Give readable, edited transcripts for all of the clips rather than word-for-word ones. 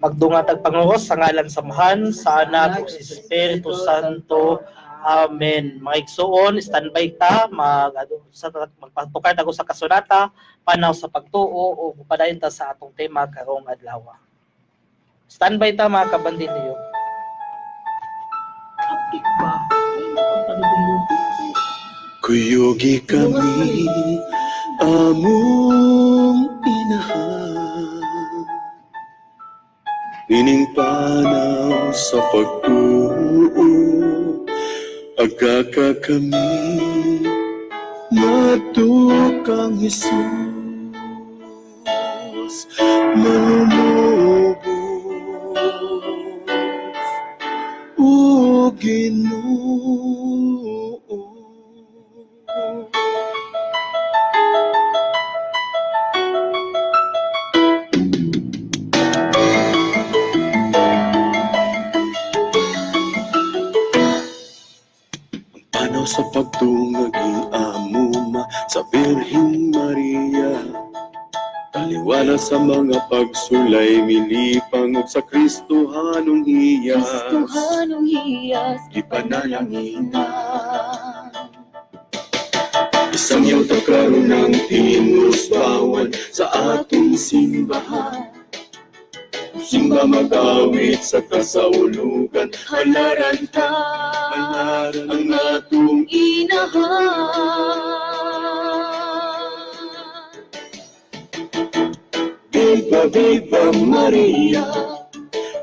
Magdunga tag panguros sa ngalan sa Amahan, sa Anak ug sa Espiritu Santo. Amen. Mga igsuon, standby ta mag sa magpatukar ta sa kasunata, panaw sa pagtuo o padayon ta sa atong tema karong adlaw. Standby ta, mga kabandilyo. Upkick ba? Ay, napagpalubong-lubong. Kuyugi kami among inahan, nining panaw sa pagtuo. Agaka kami ngadto kang Jesus, manunubos o Ginoo. Panaw sa pagtungag amuma sa Birhen Maria, taliwala sa mga pagsulay, milipang og sa Kristohanong hiyas. Kristohanong hiyas, Gipanalangin. Isang yaw ta karon ang tinusbawan sa atong simbahan. Simba, mag-awit sa kasaulugan, Halaran ta, halaran ang atong inahan. Viva, Viva Maria,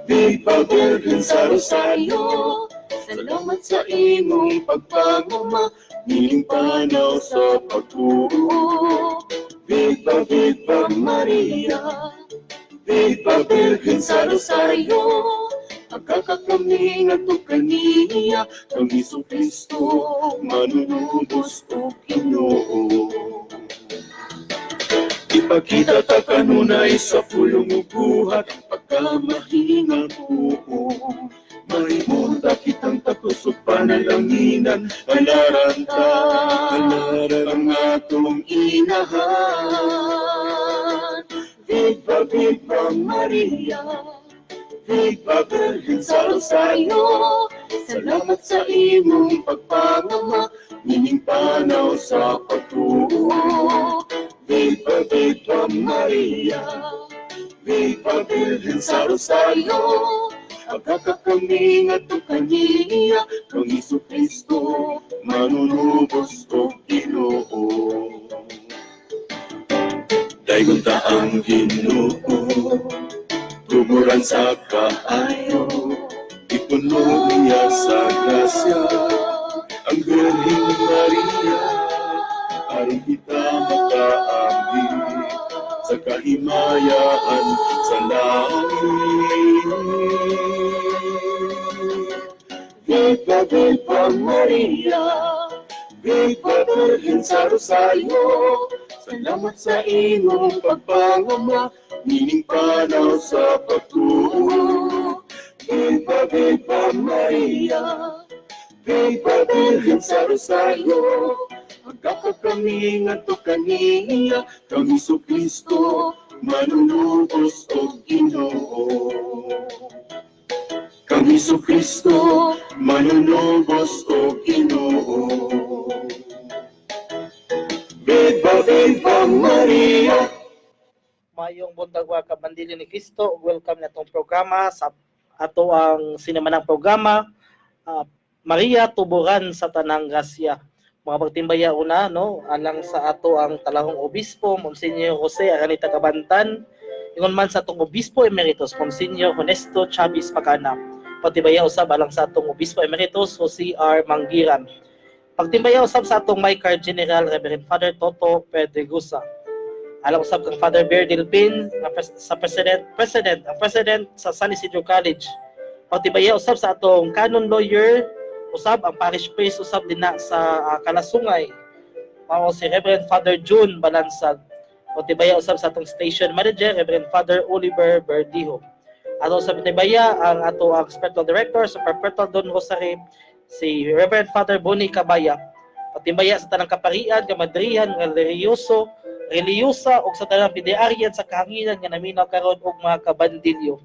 Viva Birhen sa Rosario. Salamat sa imong pagpanguma, nining panaw sa pagtuo. Viva, Viva Maria, Viva Birhen sa Rosario. Agaka kami ngadto kaniya, kang Hesus Kristo, manunubos og Ginoo. Ipakita ta kanunay sa pulong ug buhat, pagkamahingal tuo. Mahimo ta kitang takos ug panalanginan, halaran ta, halaran ang atong inahan. Viva, Viva Maria, Viva Birhen sa Rosario. Salamat sa imong pagpangama, nining panaw sa pagtuo. Viva, Viva Maria, Viva Birhen sa Rosario. Agaka kami ngadto kaniya, kang Hesus Kristo, manunubos og Ginoo. Daygon ta ang Ginoo, tuburan sa kaayo, ipuno niya sa grasya ang Birhen Maria, aron kita makaambi sa kahimayaan sa langit. Viva, Viva Maria, Viva Birhen sa Rosario. Salamat sa imong pagpangama, nining panaw sa pagtuo. Viva, Viva Maria, Viva Birhen sa Rosario. Agaka kami ngadto kaniya, kang Hesus Kristo, manunubos og Ginoo. Kang Hesus Kristo, manunubos og Ginoo. Viva, Viva Maria. Maayong buntag, mga kabandilyo ni Kristo. Welcome na itong programa sa ato ang sinamanang programa, Maria Tuburan sa Tanang Grasya. Mga pagtimbaya una, no, alang sa ato ang talahong obispo, Monsignor Jose Aranita Cabantan, ingon man sa atong obispo emeritus, Monsignor Honesto Chavez Pacana. Pagtimbaya usab alang sa atong obispo emeritus, Jose R. Manggiran. Pagtimbaya usab sa atong Vicar General, Reverend Father Toto Pedregosa. Alang usab kang Father Bear Delpin sa president, ang president sa San Isidro College. Pagtimbaya usab sa atong canon lawyer usab, ang parish priest usab dinha sa Kalasungay, mao si Reverend Father June Balansag. Pagtibaya usab sa atong station manager, Reverend Father Oliver Berdijo. Ato sa tibaya ang ato ang spiritual director sa Perpetual Dawn Rosary, si Reverend Father Bonnie Cabaya. Patimbaya sa tanang kaparian, kamadrihan, nga reliyoso, reliyosa ug sa tanang pidiaryan sa kahanginan nga naminaw karon og mga kabandilyo.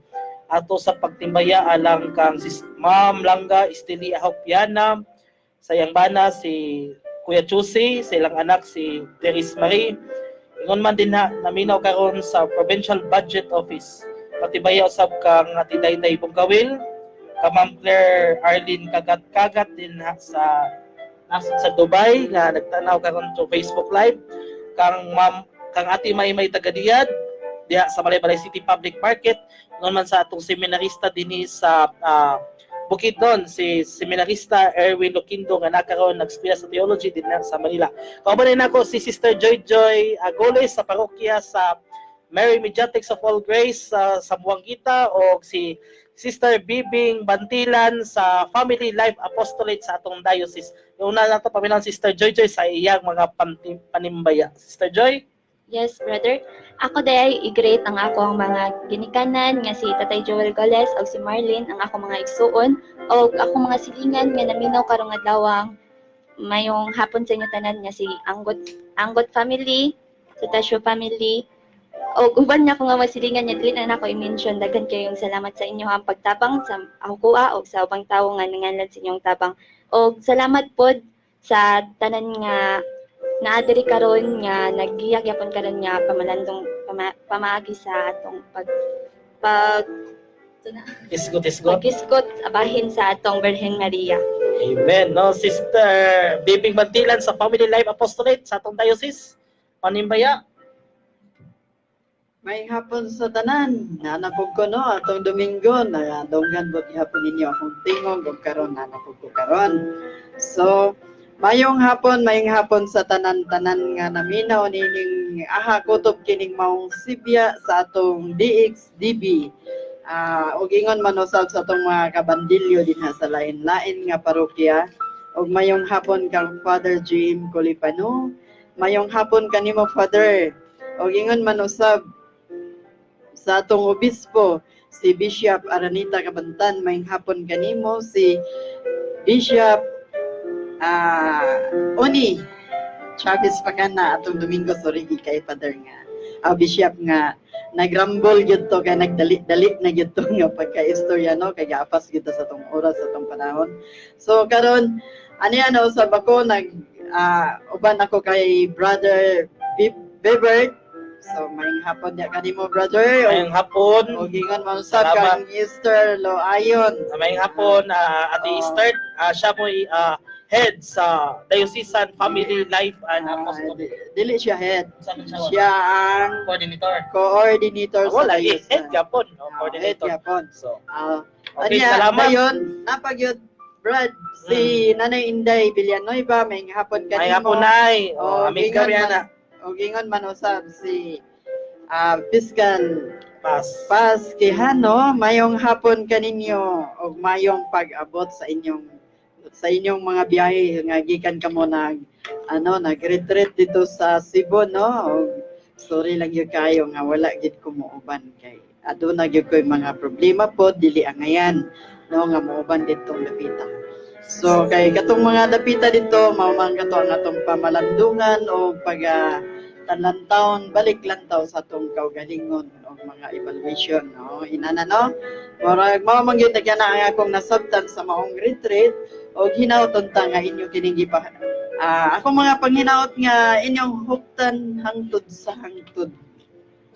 Ato sa pagtimbaya alang kang si Ma'am Langga Esteli Ahopiana, sa iyang bana si Kuya Chusi, sa ilang anak si Teres Marie. Ingon man din ha, naminaw karon sa Provincial Budget Office. Patibaya usab kang Ate Dayday Bungkawil, ka Ma'am Claire Arlene Kagat Kagat din ha, sa nasa sa Dubai nga nagtanaw karon to Facebook Live, kang Ma'am, kang Ate Maymay Tagadiyad diha sa Malaybalay City Public Market, ingon man sa atong seminarista dinhi sa Bukidnon, si seminarista Erwin Loquindo nga nakaroon nag-eskwela sa theology din sa Manila. Kauban din nako si Sister Joy Joy Agoles sa parokya sa Mary Mediatrix of All Grace sa Zamboanguita o si Sister Bibing Bantilan sa Family Life Apostolate sa atong diocese. Una nato paminaw Sister Joy Joy sa iyang mga panimbaya. Sister Joy? Yes, brother. Ako day i-greet ang ako ang mga ginikanan nga si Tatay Joel Goles o si Marlene, ang ako mga igsuon o ako mga silingan nga naminaw karong adlaw. Mayong hapon sa inyo tanan nga si Anggot Anggot family, sa Tasio family, o uban na ko nga mga silingan nga dili na nako i-mention. Daghan kayong salamat sa inyo ang pagtabang sa ako kuha o sa ubang tawo nga nanganlad sa inyong tabang. Og salamat pod sa tanan nga naa diri karon nga naggiyak yapon karon nga pamalandong pamaagi sa atong pag pag Isgot isgot. Paghisgot abahin sa atong Birhen Maria. Amen. No, Sister Bibing Bantilan sa Family Life Apostolate sa atong diocese. Panimbaya. May hapon sa tanan, nanapog ko no, atong Domingo, nadunggan ko gihapon ninyo akong tingog, ug karon nanapog ko karon. So, mayong hapon sa tanan-tanan nga naminaw nining aha kutob kining maong sibya sa atong DXDB. Ug ingon man usab sa atong mga kabandilyo dinha sa lain-lain nga parokya. Ug mayong hapon kang Father Jim Colipano. Mayong hapon kanimo, Father. Ug ingon man usab sa atong obispo si Bishop Aranita Cabantan, mayong hapon kanimo. Si Bishop Oni Chavez Pacana atong Domingo, sorry kay Father nga Bishop nga nagrambol gyud to kay nagdali-dali na gyud to nga pagka-istorya no, kay gaapas gyud to sa atong oras, sa atong panahon. So karon ani ano usab ako nag uban ako kay Brother Bebert. So maayong hapon diya kanimo, brother. Mayong hapon. Og ingon man usab Salamat. Kang Easter Loayon. Mayong hapon, Ate Oo. Easter. Siya po head sa Diocesan Family Life and Apostolate. Dili siya head. Saan siya? Siya ang Coordinator. Coordinator sa Wala, eh, diocesan. head yapon. No? Ah, Coordinator. head yapon. So, okay, anya, salamat. Dayon, napagyod, Brad, si Nanay Inday Villanueva, may hapon kanimo. May hapon, Nay. Oh, Oh, amiga ingon Rihanna. Og ingon man usab si Fiscal Pass. Paz Quijano, mayong hapon kaninyo og mayong pag-abot sa inyong mga biyahe nga gikan kamo nag ano nag-retreat dito sa Cebu no. Og sorry lang gyud kayo nga wala gid ko muuban kay aduna gyud koy mga problema po, dili angayan no nga muuban ditong dapita. So kay katong mga dapita dito mao man kato ang atong pamalandungan o pag tanlantawon, balik lantaw sa atong kaugalingon og mga evaluation no, inana no. Murag mao man gyud na ang akong nasabtan sa maong retreat og hinauton ta nga inyo kining gipa akong mga panghinaot nga inyong huptan hangtod sa hangtod.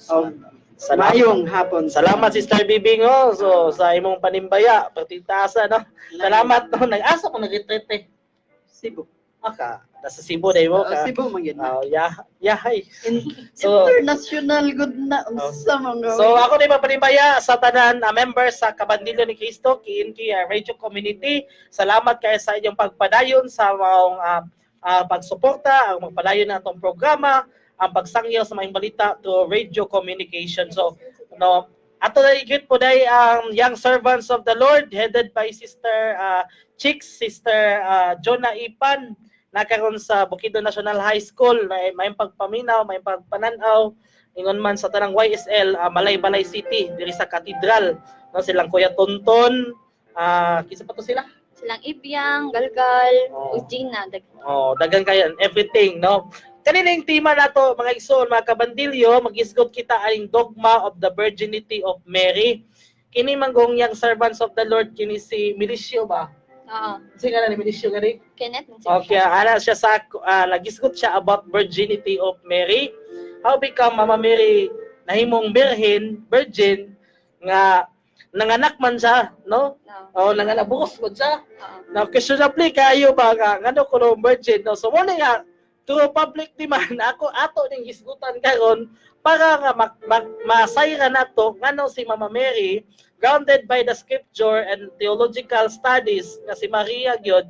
Og Salamat. mayong hapon. Salamat, Sister Bibing, oh. So sa imong panimbaya, pertitaasa no. Salamat no. Nag-asa ko nag-retreat eh. Cebu. Aka, nasa Cebu dai mo ka. Cebu man gyud na. Oh, yeah, hi. So, International good na unsa man So ako ni mapanimbaya sa tanan members sa Kabandilyo ni Cristo, KNK Radio Community. Salamat kayo sa inyong pagpadayon sa maong pagsuporta, ang magpadayon na atong programa, ang pagsangyaw sa maayong balita to radio communication. So, no, ato na i-greet po day ang Young Servants of the Lord headed by Sister Chicks, Sister Jonah Ipan, nakaroon sa Bukidnon National High School, may pagpaminaw, may pagpananaw, ingon man sa tanang YSL Malaybalay City diri sa Cathedral no, silang Kuya Tonton, kinsa pa to sila? Silang Ibyang, Galgal, Oh. ug Gina. Oh, dagan kayo and everything no. Kanina yung tema nato mga igsoon, mga kabandilyo, magisgot kita ang dogma of the virginity of Mary. Kini manggong yang servants of the Lord, kini si Milicio ba? Oo. Sige na ni Milicio gani. Kenneth, man. Okay, ana siya sa nagisgot siya about virginity of Mary. How become Mama Mary nahimong birhen, virgin nga nanganak man siya, no? No. Oh, nanganak buros mo siya. Oo. Na questionable kayo ba nga ngano kuno virgin, no? So mo nga through public demand ako ato ning hisgutan karon para nga masayra nato ngano si Mama Mary, grounded by the scripture and theological studies, nga si Maria gyud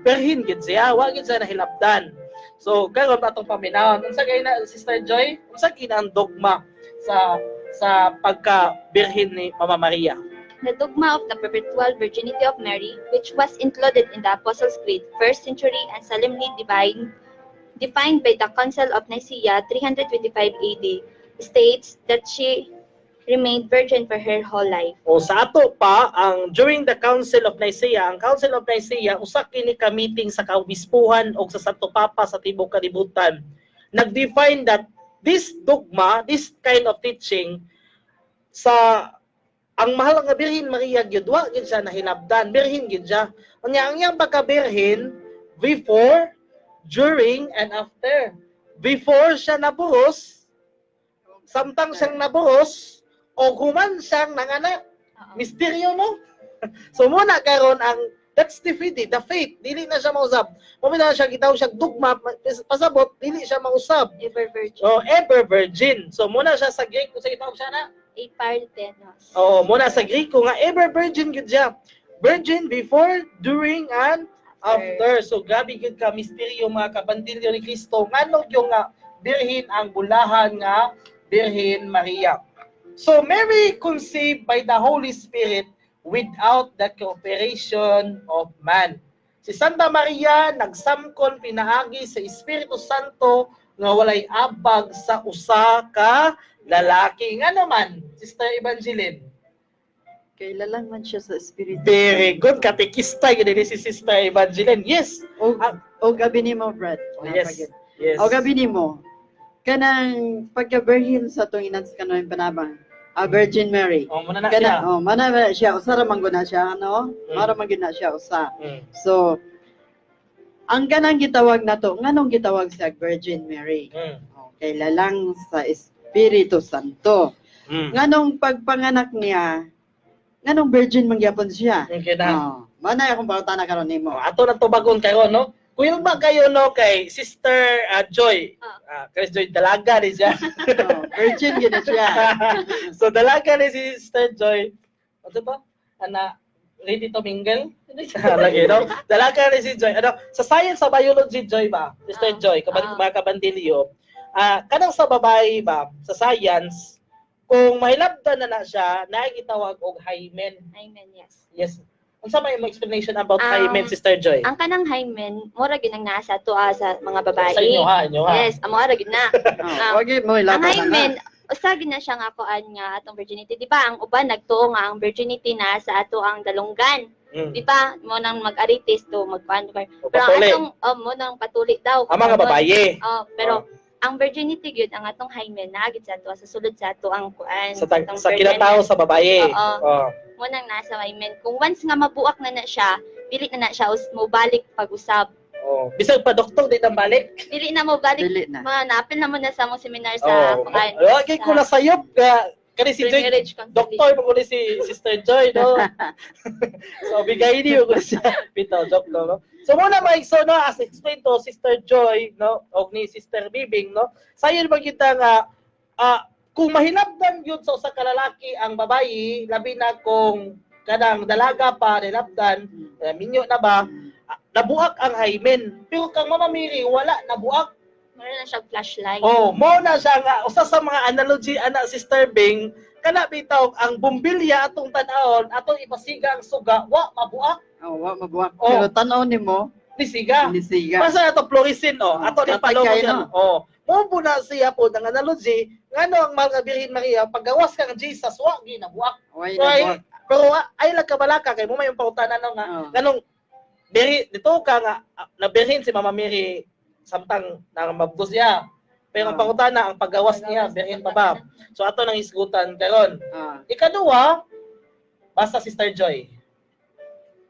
birhen gyud siya, wa gyud siya nahilabdan. So karon atong paminawon, unsa kay na, Sister Joy, unsa kay na ang dogma sa pagka birhen ni Mama Maria? The dogma of the perpetual virginity of Mary, which was included in the Apostles' Creed, first century, and solemnly defined by the Council of Nicaea, 325 AD, states that she remained virgin for her whole life. O sa ato pa ang during the Council of Nicaea, ang Council of Nicaea usa kini ka meeting sa kaobispuhan og sa Santo Papa sa tibuok kalibutan. Nag-define that this dogma, this kind of teaching sa ang mahal nga Birhen Maria gyud, wa gyud siya nahilabdan, birhen gyud siya. Unya ang iyang pagka-birhen before, during and after. Before siya naburos, samtang siyang naburos, o human siyang nanganak. Misteryo, no? So muna karon ang that's the faith, the faith dili na siya mausab. Mo na siya gitawag siya dogma, pasabot dili siya mausab. Ever virgin. So ever virgin. So muna siya sa Greek kung sa gitawag siya na Aparthenos. Oh, muna sa Greek nga ever virgin gyud siya. Virgin before, during and after. So grabe gyud ka misteryo, mga kabandilyo ni Kristo, ngano yung nga birhen ang bulahan nga Birhen Maria. So Mary conceived by the Holy Spirit without the cooperation of man. Si Santa Maria nagsamkon pinaagi sa Espiritu Santo nga walay abag sa usa ka lalaki. Nga naman, Sister Evangeline? Kay lalang man siya sa Espiritu. Very good. Katekista yun ni si Sister Evangeline. Yes. Og Ah. og abi nimo, Brad. Oh, yes. Yes. Og abi nimo kanang pagka-virgin sa atong inan sa kanang panabang, Virgin Mary. Oh, muna na siya. Kana oh, mana na siya, usa ra man gud na siya, ano? Mara man gyud na siya usa. So ang kanang gitawag nato, nganong gitawag siya Virgin Mary? Okay, lalang sa Espiritu Santo. Nganong pagpanganak niya, nganong virgin man gyapon siya? Okay na. Oh, mana akong pangutana karon nimo. Oh, ato na tubagon karon, no? Kuya ba kayo, no, kay Sister Joy? Ah. Kay Joy dalaga ni siya. Oh, virgin gyud na siya. So dalaga ni si Sister Joy. Ano ba? Ana ready to mingle? Lagi, no? Dalaga ni si Joy. Ano, sa science, sa biology, Joy ba? Sister Joy, mga kabandilyo. Kanang sa babae ba, sa science, kung mahilabdan na na siya, naigitawag og hymen. Hymen, yes. Yes. Unsa may mo explanation about hymen, Sister Joy? Ang kanang hymen, mura gyud ang nasa ato sa mga babae. Sa inyo ha, inyo ha. Yes, amo ra gyud na. Oh, wag mo Ang ilabas na. hymen, usa gyud na siya nga kuan nga atong virginity, di ba? Ang uban nagtuo nga ang virginity na sa ato ang dalunggan. Di ba? Mo nang mag-aritis to magkuan. O, Pero ang patuli. atong oh, mo nang patuli daw. Ang mga babae. Oh, pero ang virginity gyud ang atong hymen na gyud sa ato sa sulod sa ato ang kuan Sa atong sa virgin. kinatao sa babae. Oo. Oh. Mo nang nasa hymen. Kung once nga mabuak na na siya, dili na na siya mobalik pag-usab. Oh. Bisag pa doktor di na balik. Dili na mobalik. Dili na. Mga naapil na mo na sa among seminar sa kuan. Oh, okay ko na sayop ka kani si Joy. Pre-marriage counseling. Doktor mo ko ni si Sister Joy, no? So bigay niyo ko siya. Bitaw, joke no, no? So muna mga so no, as explained to Sister Joy, no, og ni Sister Bibing, no. Sayon man kita nga kung mahilabdan gyud sa usa ka lalaki ang babayi, labi na kung kanang dalaga pa nilabdan, minyo na ba, nabuak ang hymen. Pero kang Mama Mary wala nabuak. Meron na siya flashlight. Oh, mo na siya nga usa sa mga analogy ana, Sister Bing, kana bitaw ang bumbilya atong tan-awon, atong ipasiga ang suga, wa mabuak. Oh, wa mabuak. Oh. Pero tan-aw nimo, ni siga. Nisiga. Basta ato fluorescent oh, ato ni Katay palong kayo, no? Oh. Mo po na siya po ng analogy ngano ang mahal nga Birhen Maria paggawas kang Jesus wa ginabuak. Way Ay, nabuak. pero ay lang kabalaka kay mo may pangutana no nga nganong beri dito ka nga nabirhin si Mama Mary samtang nang mabdos siya. Pero ang pangutana, ang paggawas niya, birhen pa ba? So ato nang isgutan karon. Ikaduha, Basta, Sister Joy.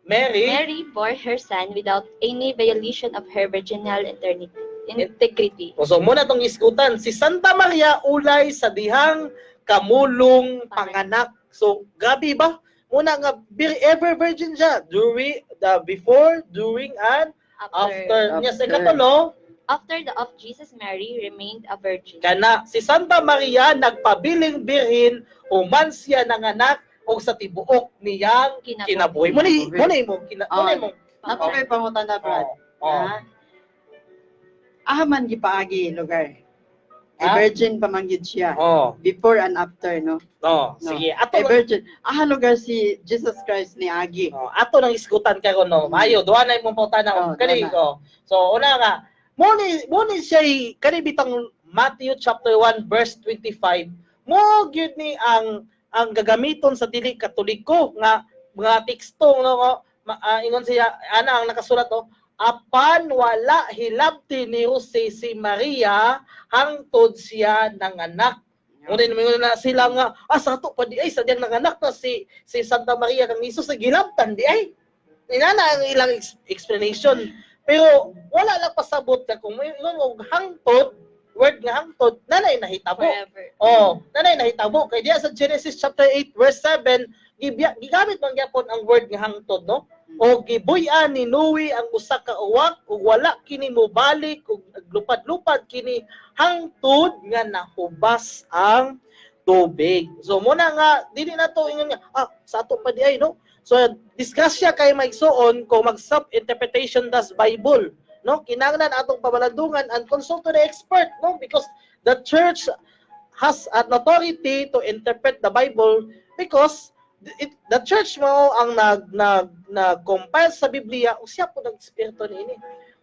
Mary, Mary bore her son without any violation of her virginal integrity. O, so muna tong isgutan, si Santa Maria ulay sa dihang kamulong panganak. So grabe ba? Muna nga ever virgin siya during the before, during and after. After. Nya sa After. ikatulo, After the of Jesus, Mary remained a virgin. Kana si Santa Maria nagpabiling birhen human siya nanganak og sa tibuok niyang Kinabuhi. Kinabuhi. Mo ni mo. Ako kay pangutana, Brad. Oh. Ha? Aha man gipaagi lugar? A Ha? virgin pa man gyud siya. Oh. Before and after, no? No, No. sige. Ato A virgin. Aha lugar si Jesus Christ ni agi? Oh, ato nang isgutan karon, no. Maayo, duha na imong pangutana. Oh, Kani duha na. oh. So una nga, mo ni siya kani bitang Matthew chapter 1 verse 25. Mo gyud ni ang gagamiton sa dili Katoliko nga mga teksto, no, nga, ingon siya ana ang nakasulat, oh, apan wala hilabti ni Jose si Maria hangtod siya nanganak. Ngunit mingon na sila nga, sa ato pa di ay, sa diyang nanganak na si Santa Maria kang Jesus, gilabtan di ay. Inana ang ilang explanation. Pero wala lang pasabot ka kung may ingon og hangtod, word nga hangtod, nanay nahitabo. Forever. Oh, nanay nahitabo kay diya sa Genesis chapter 8 verse 7, gigamit man gyapon ang word nga hangtod, no? O gibuy-an ni Noe ang usa ka uwak ug wala kini mobalik ug naglupad-lupad kini hangtod nga nahubas ang tubig. So muna nga dili na to ingon nga sa ato pa di ay, no. So disgrasya kay maigsuon kung mag self-interpretation das Bible, no? Kinahanglan atong pabalandungan and consult to the expert, no? Because the church has an authority to interpret the Bible because the church mao ang nag nag nag-compile sa Biblia ug siya po nag-espiritu niini.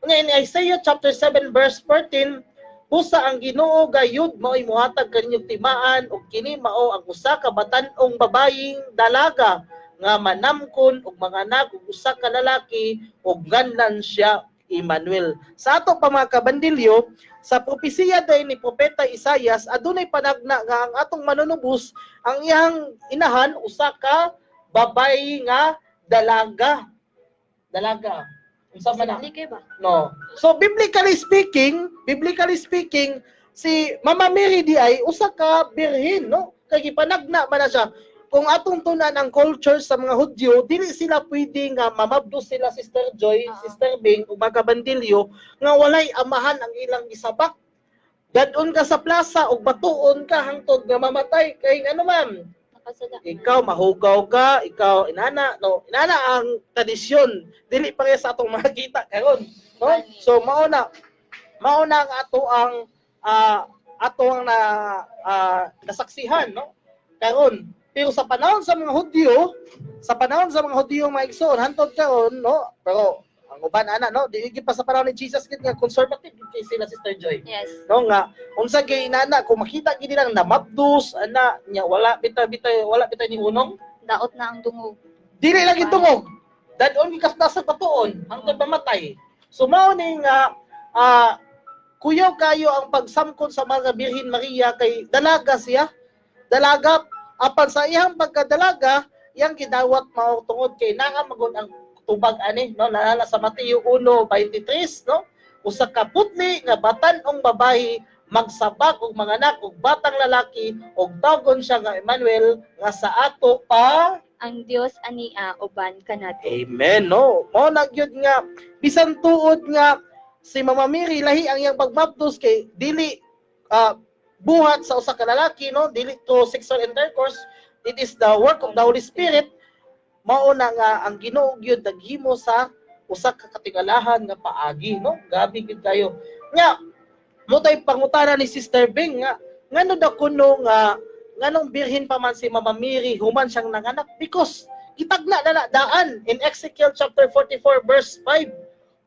Unya in Isaiah chapter 7 verse 14, busa ang Ginoo gayud mao'y mohatag kaninyong timaan ug kini mao ang usa ka batan-ong babayeng dalaga nga manamkon og manganak og usa ka lalaki ug nganlan siya Emmanuel. Sa ato pa, mga kabandilyo, sa propesiya day ni Propeta Isayas, adunay panagna nga ang atong manunubos, ang iyang inahan usa ka babayi nga dalaga. Dalaga. Unsa man na? Sige ba? No. So biblically speaking, si Mama Mary di ay usa ka birhen, no? Kay gipanagna man na siya. Kung atong tunan ang culture sa mga Hudyo, dili sila pwede nga mamabdos sila, Sister Joy, Sister Bing, ug mga kabandilyo, nga walay amahan ang ilang gisabak. Dadon ka sa plaza ug batuon ka hangtod nga mamatay kay ano ma'am, Nakasala. Ikaw mahugaw ka, ikaw inana, no, inana ang tradisyon, dili pareha sa atong makita karon, no? So mao na ang ato ang na nasaksihan, no, karon. Pero sa panahon sa mga Hudyo, sa panahon sa mga Hudyo, mga igsoon, hantod karon, no, pero ang uban ana, no, di gyud pa sa panahon ni Jesus gid nga conservative gid kay sila, Sister Joy, no, nga unsa kay inana kung makita gid nilang namabdos ana nya wala bitay bitay wala bitay ni unong. Daot na ang dungog. Dili lagi tungog, dadon gikas sa batuon hangtod mamatay. So mao ni nga kuyaw kayo ang pagsamkon sa mga Birhen Maria kay dalaga siya, dalaga. Apan sa iyang pagkadalaga, iyang gidawat mao tungod kay naa magud ang tubag ani, no? Naalala sa Mateo 1:23, no, usa ka putli nga batan-ong babayi magsabak og manganak og batang lalaki ug tawgon siya nga Emmanuel, nga sa ato pa ang Dios ania uban kanato. Amen, no? Mao na gyud nga bisan tuod nga si Mama Mary lahi ang iyang pagmabdos kay dili buhat sa usa ka lalaki, no, dili to sexual intercourse, it is the work of the Holy Spirit. Mao na nga ang Ginoo gyud naghimo sa usa ka katingalahan nga paagi, no? Gabi gyud kayo. Nya mo tay pangutana ni Sister Bing nga ngano daw kuno nga nganong birhen pa man si Mama Mary human siyang nanganak, because gitagna na na daan in Ezekiel chapter 44 verse 5,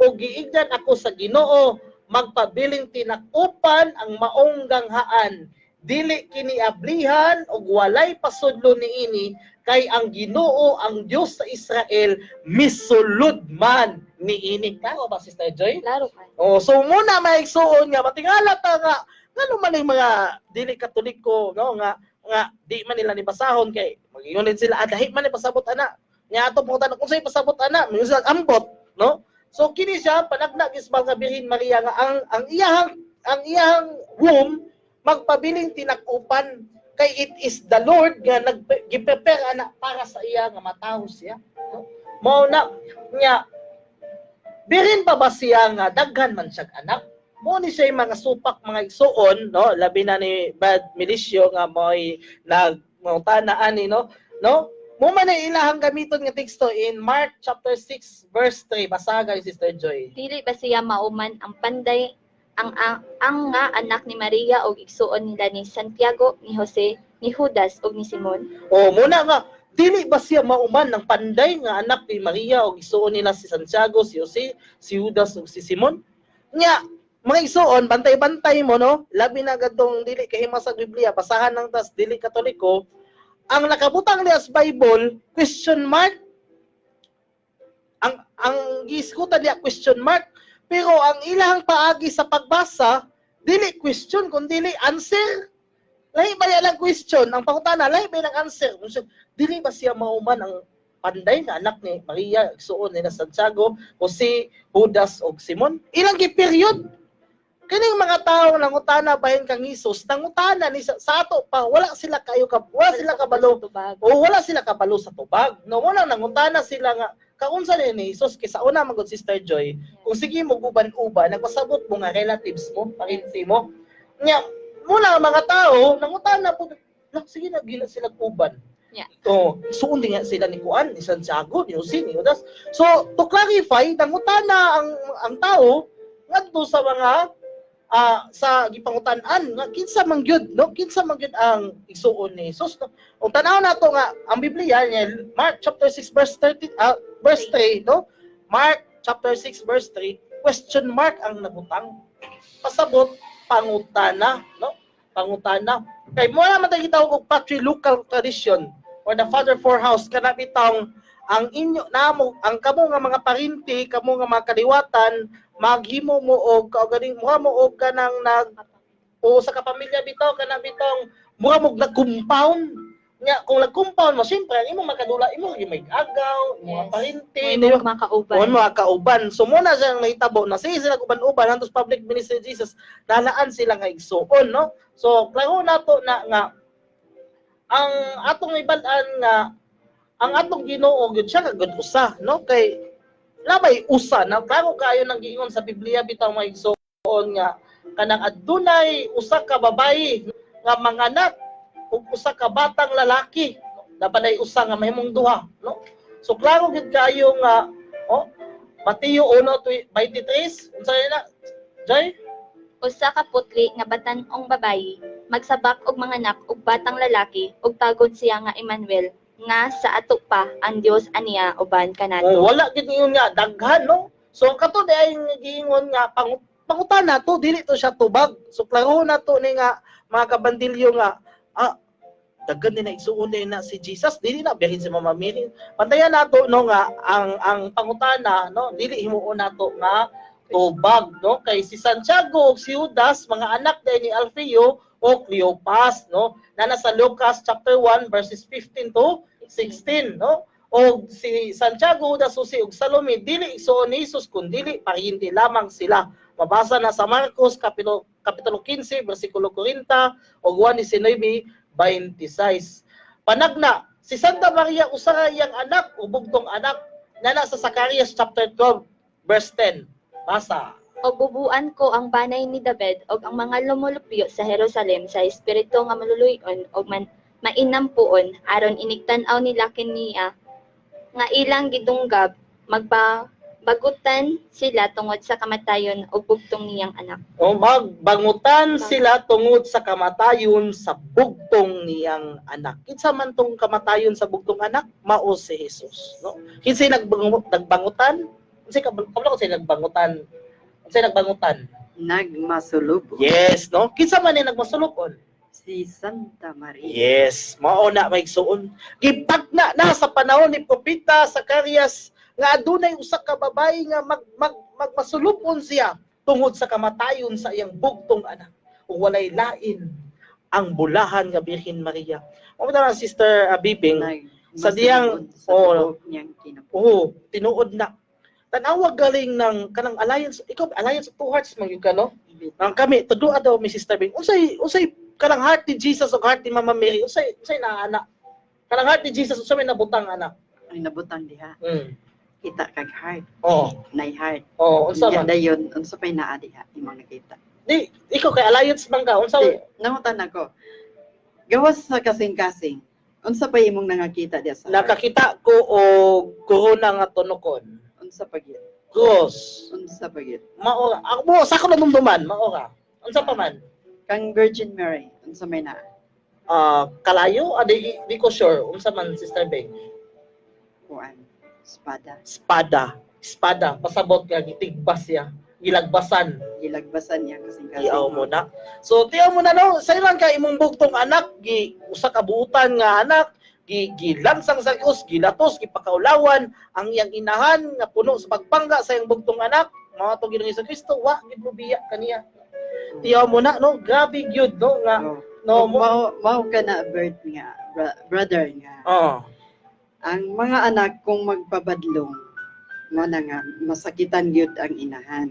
"O giignan ako sa Ginoo, magpabiling tinakupan ang maong ganghaan, dili kini ablihan ug walay pasudlo niini, kay ang Ginoo, ang Dios sa Israel, misulod man niini." Klaro ba, Sister Joy? Klaro ka. Oh, so muna maigsuon nga matingala ta nga ngano man ang mga dili Katoliko, no, nga Nga di man nila ni basahon kay mag-ingon sila, ah, dahi man ni pasabot ana. Nya ato pangutan kung sa'y pasabot ana, mingon sila ambot, no? So kini siya panagna gisbal nga Birhen Maria nga ang iyang womb magpabiling tinakupan kay it is the Lord nga nag gi-prepare ana para sa iya nga matawo siya, no? Mao na nya birin pa ba siya nga daghan man siyang anak? Mo ni siya yung mga supak, mga igsuon, no? Labi na ni Bad Milicio nga mo'y nag mangutana ani, no? No? Mo man ay ilahang gamiton nga teksto in Mark chapter 6 verse 3. Basa kay Sister Joy. Dili ba siya mauman ang panday ang nga anak ni Maria og igsuon nila ni Santiago, ni Jose, ni Judas ug ni Simon? O muna nga dili ba siya mauman ng panday nga anak ni Maria og igsuon nila si Santiago, si Jose, si Judas ug si Simon? Nya mga igsuon, bantay-bantay mo, no? Labi na gadtong dili kahima sa Biblia, basahan ng tas dili Katoliko, ang nakabutang niya sa Bible, question mark. Ang gisgutan niya question mark, pero ang ilang paagi sa pagbasa dili question kun dili answer. Lahi ba lang question ang pangutana, lahi ba lang answer? Kung siya, dili ba siya mauman ang panday nga anak ni Maria, igsuon ni Santiago, Jose, Judas ug Simon? Ilang gi period. Kining mga tao nangutana bahin kang Hesus, nangutana ni sa ato pa wala sila kayo ka, wala sila kabalo Tubag. O wala sila kabalo sa tubag. No, wala nangutana sila nga kaunsa ni Jesus kay sa una man gud, Sister Joy, kung sige mo guban-uban, nagpasabot mo nga relatives mo, parinti mo. Nya, muna ang mga tao nangutana po, la, sige na gila sila uban. Oh, suon din nga sila ni Kuan, ni Santiago, ni Jose, ni Judas. So, to clarify, nangutana ang tao ngadto sa mga sa gipangutan-an nga kinsa man gyud, no? Kinsa man gyud ang igsuon ni Jesus, no? Ug tan-aw nato nga ang Biblia niya, Mark chapter 6 verse 30, verse 3, no? Mark chapter 6 verse 3, question mark ang nabutang, pasabot pangutana, no? Pangutana kay mo naman tayo gitawag og patrilocal tradition or the father four house, kana bitawng ang inyo namo ang kamo nga mga parinti, kamo nga mga kaliwatan, maghimo mo og kaugaling mura mo og kanang nag o sa kapamilya bitaw, kanang bitong mura mo nag-compound. Nya kung nag-compound mo, siyempre ang imong makadula imo gyud may agaw imong mga parinti, Mo di ba? imong mga kauban. O mga kauban. So muna siyang nahitabo na sige sila uban-uban hantos public ministry Jesus, nalaan sila nga igsuon, no? So klaro nato na nga ang atong ibal-an nga ang atong Ginoo gyud siya gud usa, no? Kay labay usa na klaro kaayo nang giingon sa Biblia bitaw, mga igsuon, nga kanang adunay usa ka babayi nga manganak ug usa ka batang lalaki, dapat ay usa nga mahimong duha, no? So klaro gid kaayo nga, oh, Mateo 1:23, unsa na, Joy? Usa ka putli nga batan-ong babayi magsabak og manganak og batang lalaki ug tagon siya nga Emmanuel, nga sa ato pa ang Dios aniya uban kanato. Oh, wala gid ingon nga daghan, no? So kato di ay giingon nga pangutana to, dili to siya tubag. So klaro na to ni nga mga kabandilyo nga daghan din na igsuon din na si Jesus, dili na biyahin si Mama Mary. Pantayan nato, no, nga ang pangutana, no, dili himuon nato nga tubag, no? Kay si Santiago ug si Judas mga anak din ni Alfeo o Cleopas, no? Na nasa Lucas chapter 1 verses 15 to 16, no? O si Santiago, Judas, Jose ug Salome dili igsuon ni Jesus kun dili paryente lamang sila. Mabasa na sa Marcos kapitulo 15 bersikulo 40 ug 1:19-26. Panagna si Santa Maria usa ra iyang anak o bugtong anak na nasa Zacarias chapter 12 verse 10. Basa. O bubuan ko ang banay ni David og ang mga lumulupyo sa Jerusalem sa espiritu nga maluluy-on og man mainampuon aron inig tan-aw nila kaniya nga ilang gidunggab, magbagutan sila tungod sa kamatayon og bugtong niyang anak. O magbangutan sila tungod sa kamatayon sa bugtong niyang anak. Kinsa man tong kamatayon sa bugtong anak? Mao si Jesus, no? Kinsa nagbangutan? Kinsa kabalo ko nagbangutan? Kinsa nagbangutan? Nagmasulubon. Yes, no? Kinsa man ni nagmasulubon? Si Santa Maria. Yes, mao na may igsuon. Gipagna na sa panahon ni Propeta Zacarias nga adunay usa ka babayi nga mag, mag, magmasulubon siya tungod sa kamatayon sa iyang bugtong anak. Ug walay lain Ang bulahan nga Birhen Maria. Mo na, Sister Bibing, sa diyang sa oh, tibuok niyang kinabuhi. Oo, tinuod na. Tanawa galing ng kanang alliance, ikaw alliance of two hearts man gyud ka, no? Nang kami tudua daw mi, Sister Bing. Unsay kanang heart ni Jesus o heart ni Mama Mary? Unsay naa ana? Kanang heart ni Jesus, unsay may nabutang ana? Ang nabutang diha, kita kag heart, nay heart. Oh, unsa Unya man? Dayon, unsa pay naa diha imong nakita? Di ikaw kay alliance man ka, unsa? Di, nangutan ako. Gawas sa kasing-kasing, unsa pay imong nangakita diha sa heart? Nakakita ko og corona nga tunokon. Unsa pa gyud? Cross. Unsa pa gyud? Mao ra. Ako mo sa ako nadumduman, mao ra. Unsa pa man? Kang Virgin Mary, unsa may naa? Ah, kalayo? Ah, di ko sure. Unsa man, Sister Bing? Kuan, espada. Espada. Espada. Pasabot nga gitigbas siya. Gilagbasan. Gilagbasan niya kasing-kasing. Tiaw mo na. So tiaw mo na, no, say lang kay imong bugtong anak gi usa ka buutan nga anak gi gilansang sa krus, gilatos, gipakaulawan ang iyang inahan nga puno sa pagpangga sa iyang bugtong anak, mao atong Ginoong Kristo, wa gid mobiya kaniya. Tiaw mo na, no, grabe gyud, no, nga Oh. no mo. Mao ka na birth nga brother nga. Ang mga anak kung magpabadlong, mo na nga masakitan gyud ang inahan.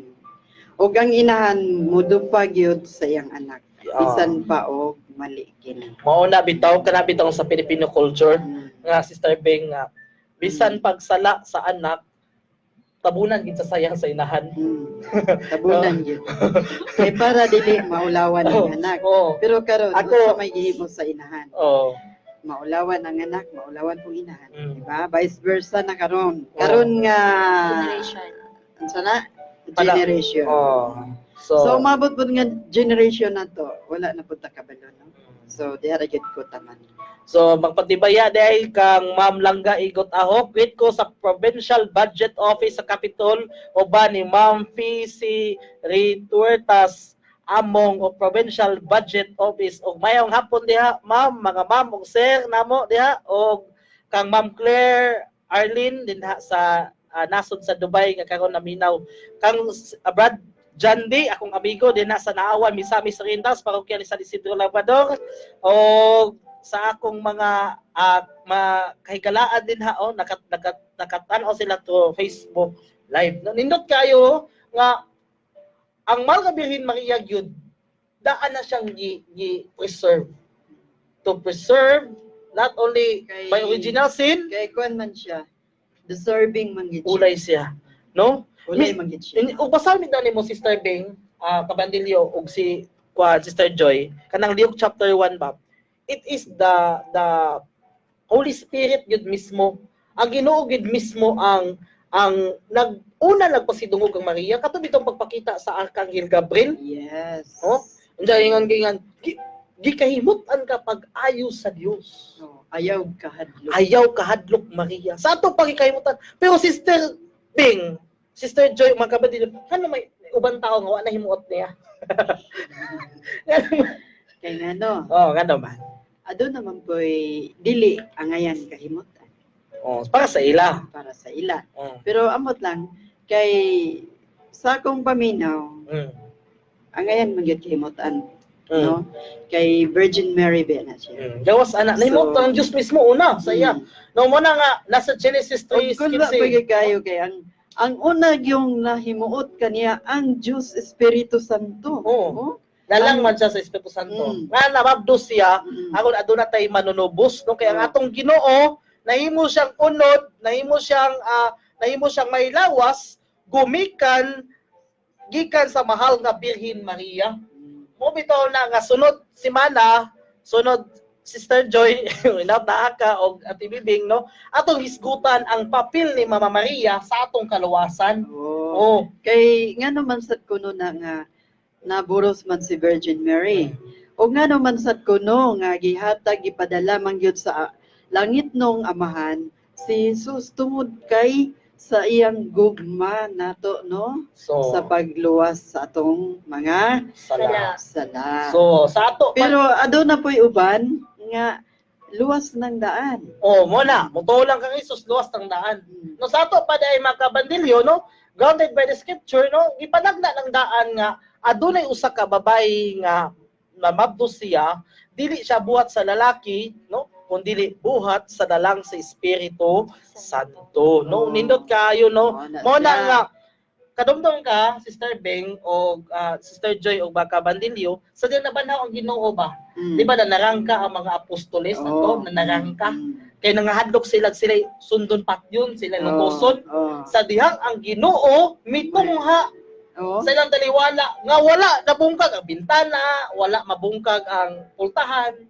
Ug ang inahan modupa gyud sa iyang anak. Bisan pa og mali kini. Mao na bitaw, kana bitaw sa Filipino culture nga, Sister Beng, nga bisan pagsala sa anak, tabunan gid sa sayang sa inahan. Tabunan gyud. Kay para dili maulawan ang anak. Pero karon, unsa may gihimo sa inahan? Maulawan ang anak, maulawan pong inahan. Diba? Vice versa na karon. Karon nga Generation. Unsa na? Pala- Generation. So, So, umabot pud nga generation na to, wala na pud ta kabalo, no? So diha ra gyud ko taman. So magpatibaya dahil kang Ma'am Langga Igot Ahok, greet ko sa Provincial Budget Office sa Capitol o ba ni Ma'am Fici Rituertas among o Provincial Budget Office, og mayong hapon diha, ma'am, mga ma'am ug sir namo diha, og kang Ma'am Claire Arlene dinha sa nasod sa Dubai nga karon naminaw, kang Brad Jandy, akong amigo dinha sa Naawan, Misamis Oriental, parokya ni San Isidro Labrador, og sa akong mga kahigalaan din ha, oh, nakatan-aw sila to Facebook Live. No, nindot kayo nga ang mahal nga Birhen Maria gyud daan na siyang gi preserve. To preserve not only by original sin, Kay kuan man siya, deserving man gid siya. Ulay siya, no? Ulay man gid siya. Ug basahin mi nimo, Sister Bing, Kabandilyo ug si kuan Sister Joy, kanang Luke chapter 1 ba? It is the Holy Spirit gyud mismo. Ang Ginoo gyud mismo ang nag-una nagpasidungog kang Maria kato bitong pagpakita sa Archangel Gabriel. Oh? Unsa ingon gingan gikahimut-an ka pag-ayo sa Dios. Oh, ayaw kahadlok. Ayaw kahadlok, Maria. Sa ato pagikahimutan. Pero Sister Bing, Sister Joy, mga kapatid, ano may uban tao nga wa na himuot niya? Kay ngano? Oh, ngano man? Aduna man po'y dili angayan kahimutan. Oh, para sa ila. Para sa ila. Oh. Pero amot lang kay sa akong paminaw, angayan man gyud kahimutan, no? Kay Virgin Mary ba na siya. Gawas ana, nahimot So, ang Diyos mismo una sa iya. No mo na nga nasa Genesis Ug kung wa 3:15. pa gyud kayo kay ang una yung nahimuot kaniya ang Diyos Espiritu Santo. Oo. Oh? Nalang man siya sa Espiritu Santo. Nga nababdos siya, aron aduna tay manunubos, no, kay ang atong Ginoo nahimo siyang unod, nahimo siyang may lawas gumikan gikan sa mahal nga Birhen Maria. Mo bitaw na nga sunod semana, sunod Sister Joy, inap na ka og Ate Bibing, no, atong hisgutan ang papel ni Mama Maria sa atong kaluwasan. Oh. Oh. Kay ngano man sad kuno na nga naburos man si Virgin Mary. O ngano man sad kuno nga gihatag, gipadala man gyud sa langit nong Amahan si Jesus tungod kay sa iyang gugma nato, no? So, sa pagluwas sa atong mga sala. sala. So, sa ato man- Pero aduna po'y uban nga luwas ng daan. Oh, mo na, mutuo lang kang Jesus, luwas ng daan. No, sa ato pa ay mga kabandilyo, no, grounded by the scripture, no, gipanagna ng daan nga adunay usa ka babayi nga namabdos siya, Dili siya buhat sa lalaki, no, kundili buhat sa dalang sa Espiritu Santo, no? Oh. Nindot kaayo, no? Mao na Mo na siya. nga kadumdum ka, Sister Beng o Sister Joy o baka Bandilyo, sa di nabanhaw ang Ginoo ba? Di ba nanarangka ang mga apostoles ato, nanarangka kay nangahadlok sila, sila sundon patyon, sila lutoson. Sa dihang ang Ginoo mitungha sa ilang taliwala nga wala nabungkag ang bintana, wala mabungkag ang pultahan,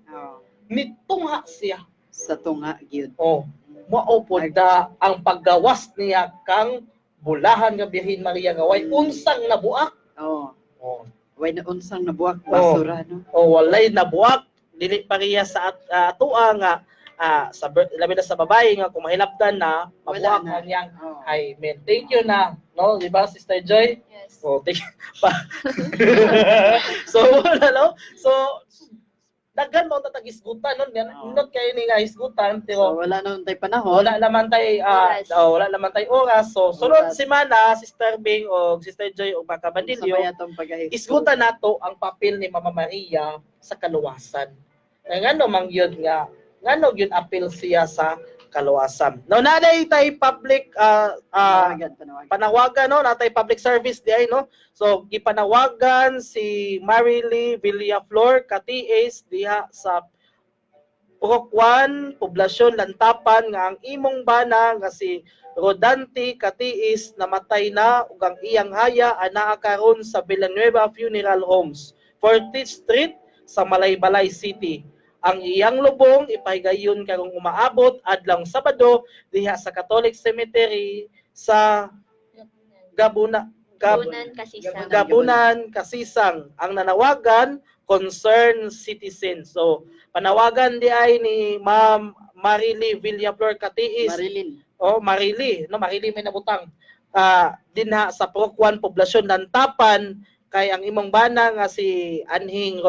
mitungha siya. Sa tunga gyud. Oh, mao pod da ang paggawas niya kang bulahan nga Birhen Maria nga way unsang nabuak. Oh, Way na unsang nabuak, basura, no? Oh, walay nabuak, dili pareha sa atoa nga sa labi na sa babae nga kung mahilabdan na Wala mabuak na. ang iyang hymen. Thank you na, no, di ba, Sister Joy? Yes. Oh, thank pa. So wala, no? So daghan mo ta hisgutan, no? Not kayo ni nga hisgutan, pero So wala na tay panahon. Wala naman tay Oras. Oh, wala naman tay oras. So sunod Oras. semana, Sister Bing o Sister Joy o Baka Sa Bandilyo, may atong pagahis. isgutan nato ang papel ni Mama Maria sa kaluwasan. Nga ngano man gyud nga ngano gyud apil siya sa kaluwasan. No, naday tay public Panawagan, panawagan. Panawagan, no, natay public service di ay, no. So gipanawagan si Marily Villaflor Katiis diha sa Purok 1, Poblasyon Lantapan nga ang imong bana nga si Rodante Katiis namatay na ug ang iyang haya anaa karon sa Villanueva Funeral Homes, 40th Street sa Malaybalay City. Ang iyang lubong ipahigayon karong umaabot adlong Sabado diha sa Catholic Cemetery sa Gabuna Gabunan Kasisang. Gabunan, Kasisang. Ang nanawagan, concerned citizen. So panawagan di ay ni Ma'am Marily Villaflor Katiis. Marilyn. Oh, Marily, no, Marily may nabutang. Dinha sa Purok 1, Poblasyon Lantapan, kay ang imong bana nga si Anhing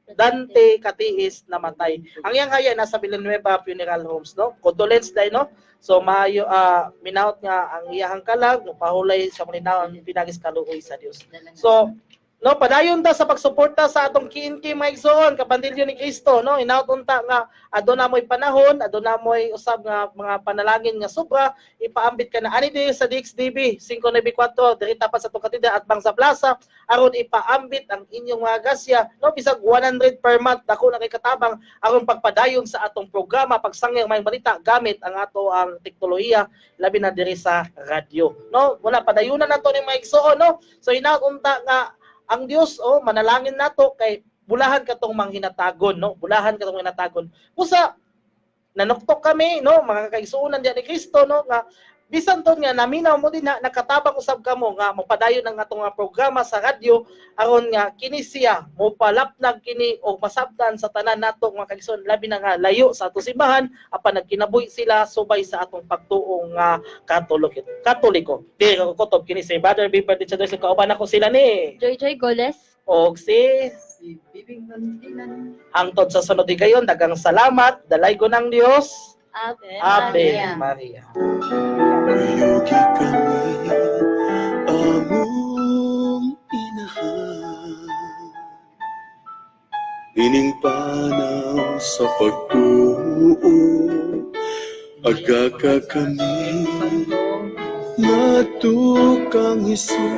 Dante Katiis namatay. Ang iyang haya nasa Villanueva Funeral Homes, no? Condolence dai, no? So maayo minaot nga ang iyahang kalag mopahulay sa malinawon pinagis kaluoy sa Dios. So no, padayon ta sa pagsuporta sa atong KNK, mga igsoon, kabandilyo ni Kristo, no? Inaot unta nga aduna mo'y panahon, aduna mo'y usab nga mga panalangin nga sobra, ipaambit ka na ani diri sa DXDB 594 diri tapat sa atong katedral at bang sa plaza aron ipaambit ang inyong mga grasya, no? Bisag 100 per month, dako na kay katabang aron pagpadayon sa atong programa, pagsangya ang maayong balita gamit ang ato ang teknolohiya, labi na diri sa radyo, no? Wala, padayunan nato ni mga igsoon, no? So inaot unta nga ang Dios, oh, manalangin nato kay bulahan katong manghinatagon, no? Bulahan katong manghinatagon. Usa nanuktok kami, no, mga kaigsuonan diyan ni Kristo, no, nga bisan ton nga naminaw mo din na nakatabang usab kamo nga mopadayon ang atong nga programa sa radyo aron nga kini siya mopalapnag kini og masabtan sa tanan nato mga kaigsuonan, labi na nga layo sa atong simbahan apan nagkinabuhi sila subay sa atong pagtuo nga Katoliko. Katoliko. Diri ko kutob kini si Brother B. Perdichado, kauban ako sila ni Joy Joy Goles. Og si si Bibing Valentina. Hangtod sa sunod higayon, daghang salamat, dalaygon ng Dios. Ave. Ave Maria. Maria. Kuyugi kami among inahan, ining panaw sa pagtuo, aga ka kami ngadto kang Jesus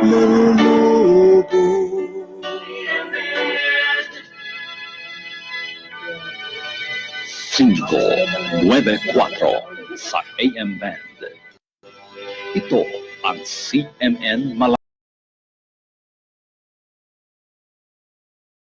manunubos. 594 sa AM Band. Ito ang CMN Malaya.